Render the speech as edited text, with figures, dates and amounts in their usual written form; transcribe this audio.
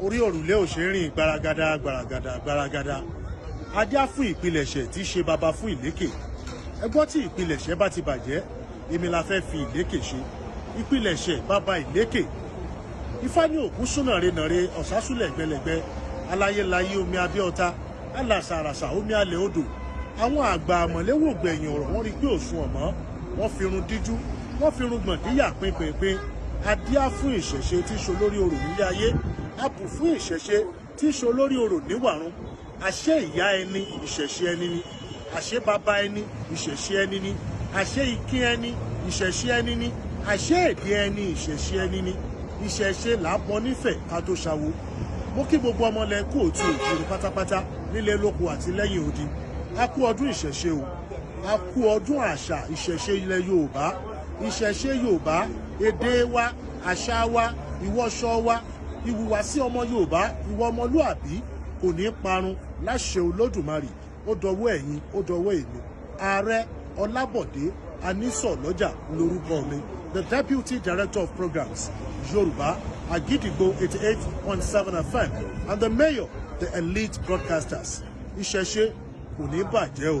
Orí òrùlé ò ṣe é rìn gbaragada gbaragada gbaragada. Ajá fún ìpilẹ̀ṣẹ̀ tí í ṣe baba fún ìlékè. Ẹ gbọ́, tí ìpilẹ̀ṣẹ̀ bá ti bàjẹ́, èmi la fẹ́ fi ìlékè ṣe. Ìpilẹ̀ṣẹ̀ baba ìlékè. Ifá ní òkú súnàre nàre, ọ̀sásùlẹ̀ gbẹlẹ̀gbẹ, aláyélayé, omi abẹ́ọta, alàsàràsà, omi alẹ́ odò. Àwọn àgbà àmọ̀léwò gbẹ̀yìn ọ̀rọ̀, wọ́n rí pé òsùn ọ̀mọ́. Wọ́n fi irun díjú, wọ́n fi irun gbọ̀n díyà pínpínpín. Adíá fún ìṣẹ̀ṣe tí í ṣe olórí orò nílé ayé, abù fún ìṣẹ̀ṣe tí í ṣe olórí orò níwàrun. Àṣé ìyá ẹni, ìṣẹ̀ṣe ẹni ni. Àṣé bàbá ẹni, ìṣẹ̀ṣe ẹni ni. Àṣé ikín ẹni, ìṣẹ̀ṣe ẹni ni. Àṣé èdè ẹni, ìṣẹ̀ṣe ẹni ni. Ìṣẹ̀ṣe là á bọ nífẹ̀ẹ́ ká tó ṣàwo. Mo kí gbogbo ọmọlẹ̀ káàárọ̀ oòjíire pátápátá, nílé lóko àti lẹ́yìn odi. A kú ọdún ìṣẹ̀ṣe o, a kú ọdún àṣà ìṣẹ̀ṣe ilẹ̀ Yorùbá. Ìṣẹ̀ṣe Yorùbá, èdè wa, àṣà wa, ìwọṣọ wa, ìhùwàsí ọmọ Yorùbá, ìwà ọmọlúàbí kò ní parun láṣẹ Olódùmarè. Ó dọwọ́ ẹ̀yin, ó dọwọ́ èmi. Ààrẹ Ọlábọ̀dé Anísọ̀lọ́jà lórúkọ mi, the Deputy Director of Programs, Yorùbá Agidigbo 88.7 FM, and the mayor, the Elite Broadcasters. Ìṣẹ̀ṣe kò ní bàjẹ́ o.